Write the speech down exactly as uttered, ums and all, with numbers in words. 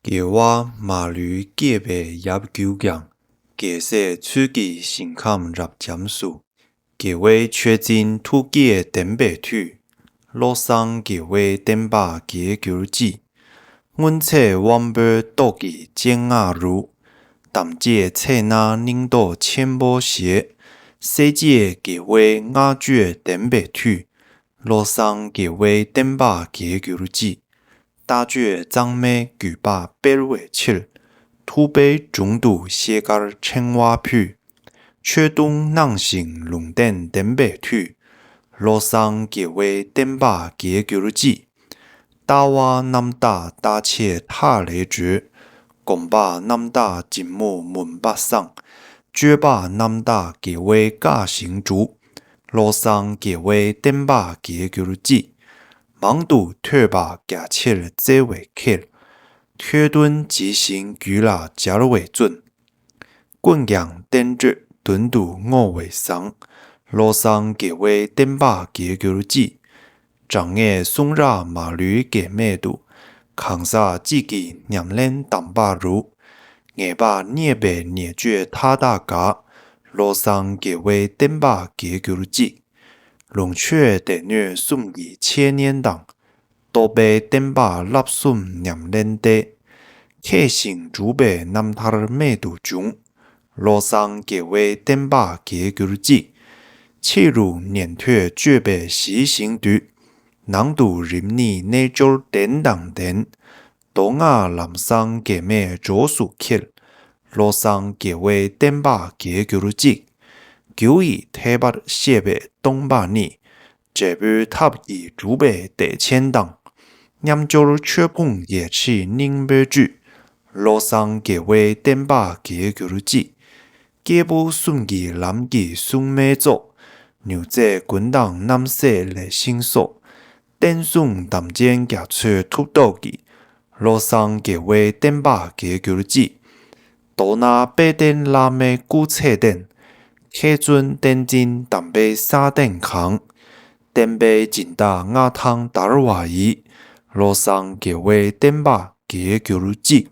རྒྱལ་བ་མ་ལུས་སྐྱེས་པའི་ཡབ་གྱུར་ཀྱང་། རྒྱལ་སྲས་ཚུལ་གྱི་ཞིང་ཁམས་རབ་འབྱམས་སུ། རྒྱལ་བའི་ཆོས་འཛིན་ཐུགས་བསྐྱེད་ལྡན་པའི་མཐུས། བློ་བཟང་རྒྱལ་བའི་བསྟན་པ་རྒྱས་གྱུར་ཅིག། སྔོན་ཚེ་དབང་པོའི་ཏོག་གི་སྤྱན་སྔ་རུ། དམ་བཅས་ཚེ་ན་སྙིང་སྟོབས་ཆེན་པོ་ཞེས། སྲས་བཅས་རྒྱལ་བའི་བསྔགས་བརྗོད་ལྡན་པའི་མཐུས། བློ་བཟང་རྒྱལ་བའི་བསྟན་པ་རྒྱས་གྱུར་ཅིག། ལྟ་སྤྱོད་གཙང་མའི་བརྒྱུད་པ་སྤེལ་བའི་ཕྱིར། ཐུབ་པའི་དྲུང་དུ་ཤེལ་དཀར་ཕྲེང་བ་ཕུལ། ཆོས་དུང་གནང་ཞིང་ལུང་བསྟན་ལྡན་པའི་མཐུས། བློ་བཟང་རྒྱལ་བའི་བསྟན་པ་རྒྱས་གྱུར་ཅིག། ལྟ་བ་རྣམ་དག་རྟག་ཆད་མཐའ་ལས་གྲོལ། སྒོམ་པ་རྣམ་དག་འབྱིན་རྔུབ་མུན་པ་སངས། སྤྱོད་པ་རྣམ་དག་དགེ་བའི་བཀའ་བཞིན་སྒྲུབ། བློ་བཟང་རྒྱལ་བའི་བསྟན་པ་རྒྱས་གྱུར་ཅིག། མང་དུ་ཐོས་པ་རྒྱ་ཆེར་བརྩེ་བས་ཁྱེར། ཐོས་དོན་ཇི་བཞིན་རྒྱུད་ལ་སྦྱར་བས་བརྩོན། ཀུན་ཀྱང་བསྟན་བཅོས་དོན་དུ་བསྔོ་བས་བཟང་། བློ་བཟང་རྒྱལ་བའི་བསྟན་པ་རྒྱས་གྱུར་ཅིག། གྲངས་ངེས་གསུང་རབ་མ་ལུས་གེགས་མེད་དུ། གང་ཟག་གཅིག་གིས་ཉམས་ལེན་དམ་པ་རུ། ངེས་པར་རྙེད་པའི་ཉེས་སྤྱོད་མཐའ་དག་འགག། བློ་བཟང་རྒྱལ་བའི་བསྟན་པ་རྒྱས་གྱུར་ཅིག། ལོངས་སྤྱོད་སྡེ་སྣོད་གསུམ་གྱི་འཆད་ཉན་དང་། རྟོགས་པའི་བསྟན་པ་བསླབ་གསུམ་ཉམས་ལེན་ཏེ། མཁས་ཤིང་གྲུབ་པའི་རྣམ་ཐར་རྨད་དུ་བྱུང་། བློ་བཟང་རྒྱལ་བའི་བསྟན་པ་རྒྱས་གྱུར་ཅིག། ཕྱི་རུ་ཉན་ཐོས་སྤྱོད་པས་ཞི་ཞིང་དུལ། ནང་དུ་རིམ་གཉིས་རྣལ་འབྱོར་ལྡན་དང་ལྡན། མདོ་སྔགས་ལམ་བཟང་གེགས་མེད་གྲོགས་སུ་འཁྱིལ། བློ་བཟང་རྒྱལ་བའི་བསྟན་པ་རྒྱས་གྱུར་ཅིག། རྒྱུ་ཡི་ཐེག་པར་བཤད་པའི་སྟོང་པ་ཉིད། འབྲས་བུའི་ཐབས་ཀྱིས་སྒྲུབ་པའི་བདེ་ཆེན་དང་། མཉམ་སྦྱོར་ཆོས་ཕུང་ཡེ་ཤེས་སྙིང་པོའི་བཅུད། བློ་བཟང་རྒྱལ་བའི་བསྟན་པ་རྒྱས་གྱུར་ཅིག། སྐྱེས་བུ་གསུམ་གྱི་ལམ་གྱི་སྲུང་མའི་གཙོ། མྱུར་མཛད་ཀུན་དང་རྣམ་སྲས་ལེགས་ཤིང་སོགས། བསྟན་སྲུང་དམ་ཅན་རྒྱ་མཚོའི་ཐུབ་ཐོབ་ཀྱིས། བློ་བཟང་རྒྱལ་བའི་བསྟན་པ་རྒྱས་གྱུར་ཅིག། མདོར་ན་དཔལ་ལྡན་བླ་མའི་སྐུ་ཚེ་བརྟན། མཁས་བཙུན་བསྟན་འཛིན་དམ་པའི་ས་སྟེང་གང་། བསྟན་པའི་སྦྱིན་བདག་མངའ་ཐང་དར་བ་ཡི། བློ་བཟང་རྒྱལ་བའི་བསྟན་པ་རྒྱས་གྱུར་ཅིག།